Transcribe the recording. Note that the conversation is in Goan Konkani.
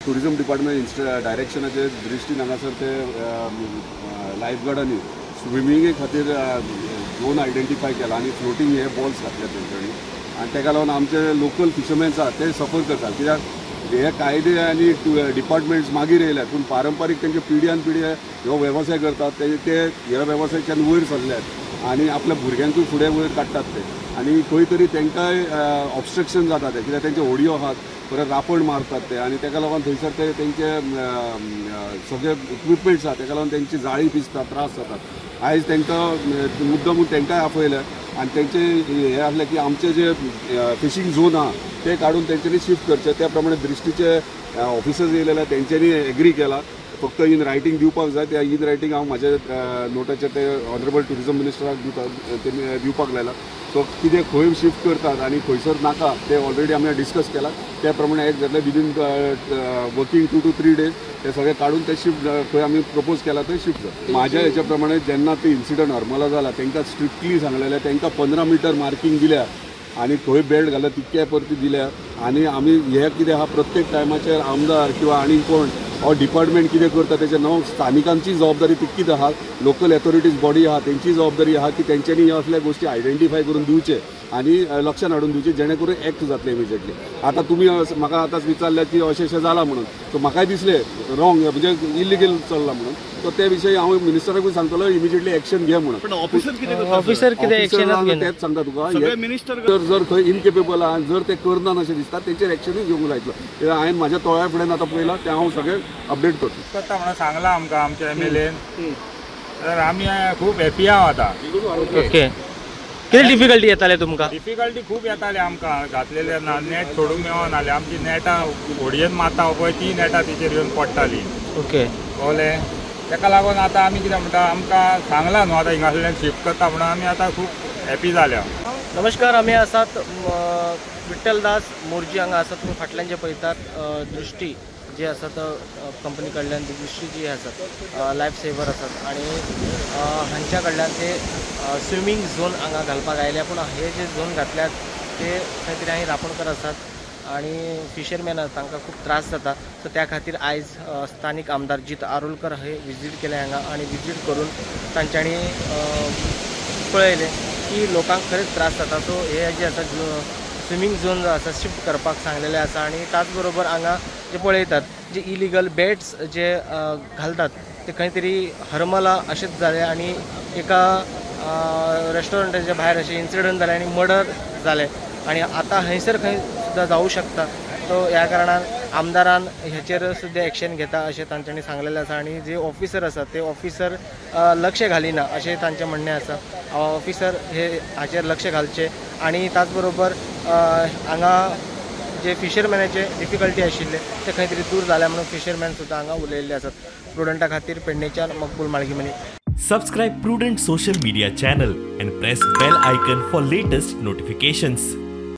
टुरिझम डिपार्टमेंट डायरेक्शनाचे दृश्टीन हांगासर ते लायफगार्डांनी स्विमिंगे खातीर झोन आयडेंटिफाय केला आनी फ्लोटींग हे बॉल्स घातले तेंच्यांनी आनी ताका लागून आमचे लोकल फिशरमॅन्स आहात ते सफर करतात, कित्याक हे कायदे आनी डिपार्टमेंट्स मागीर येयल्यात, पूण पारंपारीक तेंचे पिढ्यान पिढी हो वेवसाय करतात, ते ह्या वेवसायाच्यान वयर सरल्यात आनी आपल्या भुरग्यांकूय फुडें वयर काडटात ते आनी खंय तरी तांकांय ऑबस्ट्रक्शन जाता ते, कित्याक तेंचे होडयो आहात, परत रापण मारतात ते आनी ताका लागून थंयसर ते तेंचे सगळे इक्विपमेंट्स आहा, ताका लागून तेंची जाळी पिसता, त्रास जातात. आयज तांकां मुद्दम तांकांय आपयलें आनी तेंचे हें आसलें की आमचे जे फिशींग झोन आहा ते काडून तेंच्यांनी शिफ्ट करचे, त्या प्रमाणे दृश्टीचे ऑफिसर्स येयलेले तेंच्यांनी एग्री केला. फक्त इन रायटींग दिवपाक जाय, त्या इन रायटींग हांव म्हाज्या नोटाचेर ते ऑनरेबल टुरिझम मिनिस्टराक दिवपाक तेमी दिवपाक लायला. सो कितें खंय शिफ्ट करतात आनी खंयसर नाका ते ऑलरेडी आमी डिस्कस केला, त्या प्रमाणे एक जातलें विदीन वर्किंग 2 to 3 days ते सगळे काडून ते शिफ्ट खंय आमी प्रपोज केला थंय शिफ्ट जाता. म्हाज्या हेच्या प्रमाणे जेन्ना ते इन्सिडंट हरमला जाला तांकां स्ट्रिक्टली सांगलेलें, तांकां 15 मिटर मार्कींग दिल्या आनी खंय बेल्ट घाला तितके परती दिल्या आनी आमी हे कितें आहा प्रत्येक टायमाचेर आमदार किंवा आनी कोण ऑर डिपार्टमेंट कितें करता तेचें नांव स्थानिकांची जबाबदारी तितकीच आहा, लोकल एथॉरिटीज बॉडी आहा तेंची जबाबदारी आहा की तेंच्यांनी ह्या असल्या गोश्टी आयडेंटिफाय करून दिवचे आनी लक्षान हाडून दिवचे, जेणे करून एक्ट जातले इमिजिएटली. आतां तुमी म्हाका आतांच विचारलें की अशें अशें जालां म्हणून, सो म्हाकाय दिसलें रॉंग म्हणजे इलिगल चल्लां म्हणून, सो ते विशयी हांव मिनिस्टराकूय सांगतलो इमिजिएटली एक्शन घे म्हणून. ऑफिसर कितें तेंच सांगता तुका, जर खंय इनकेपेबल आहा जर ते करना अशें दिसता तेंचेर एक्शनूय घेवंक लायतलो. हांवें म्हाज्या तोळ्या फुडें आतां पळयलां तें हांव सगळें अपडेट करता. करता म्हणून सांगलां आमकां आमच्या MLA, तर आमी खूब हॅपी आहा आतां. ओके, कितें डिफिकल्टी येताले तुमकां? डिफिकल्टी खूब येताले आमकां, घातलेले ना नेट सोडूंक मेळनासलें, आमची नेटां होडयेन मारता पळय ती नेटां तिचेर येवन पडटाली. ओके, कळ्ळें? ताका लागून आतां आमी कितें म्हणटा, आमकां सांगलां न्हू आतां हिंगासरल्यान शिफ्ट करता म्हणून आमी आतां खूब हॅपी जाल्या. नमस्कार, आमी आसात विठ्ठलदास मोरजी हांगा आसात. तुमी फाटल्यान जे पळयतात दृश्टी जे आसात कंपनी कडल्यान दृश्टी जी आसात लायफ सेवर आसात आनी हांच्या कडल्यान ते स्विमींग झोन हांगा घालपाक आयल्या, पूण हे जे झोन घातल्यात ते खंय तरी हांगा रापणकर आसात आनी फिशरमॅन आसात तांकां खूब त्रास जाता. सो त्या खातीर आयज स्थानीक आमदार जीत आरोलकर हे विजीट केले हांगा आनी विजीट करून तांच्यांनी पळयलें की लोकांक खरेंच त्रास जाता. सो हे जे आसा स्विमींग झोन जो आसा शिफ्ट करपाक सांगलेलें आसा आनी त्याच बरोबर हांगा जे पळयतात जे इलिगल बेट्स जे घालतात ते खंय तरी हरमला अशेंच जालें आनी एका रेस्टॉरंटाच्या भायर अशें इन्सिडंट जालें आनी मर्डर जालें आनी आतां हयसर खंय सुद्दां जावूं शकता. सो ह्या कारणान आमदारान हेचेर सुद्दां एक्शन घेता अशें तांच्यांनी सांगलेलें आसा आनी जे ऑफिसर आसा ते ऑफिसर लक्ष घालिना अशें तांचें म्हणणें आसा. ऑफिसर हे हाचेर लक्ष घालचें आनी त्याच बरोबर हांगा जे फिशरमॅनाचे डिफिकल्टी आशिल्ले ते खंय तरी दूर जाल्या म्हणून फिशरमॅन सुद्दां हांगा उलयल्ले आसात. प्रुडंटा खातीर पेडणेच्यान Maqbool Malgimani. Subscribe Prudent social media channel and press bell icon for latest notifications.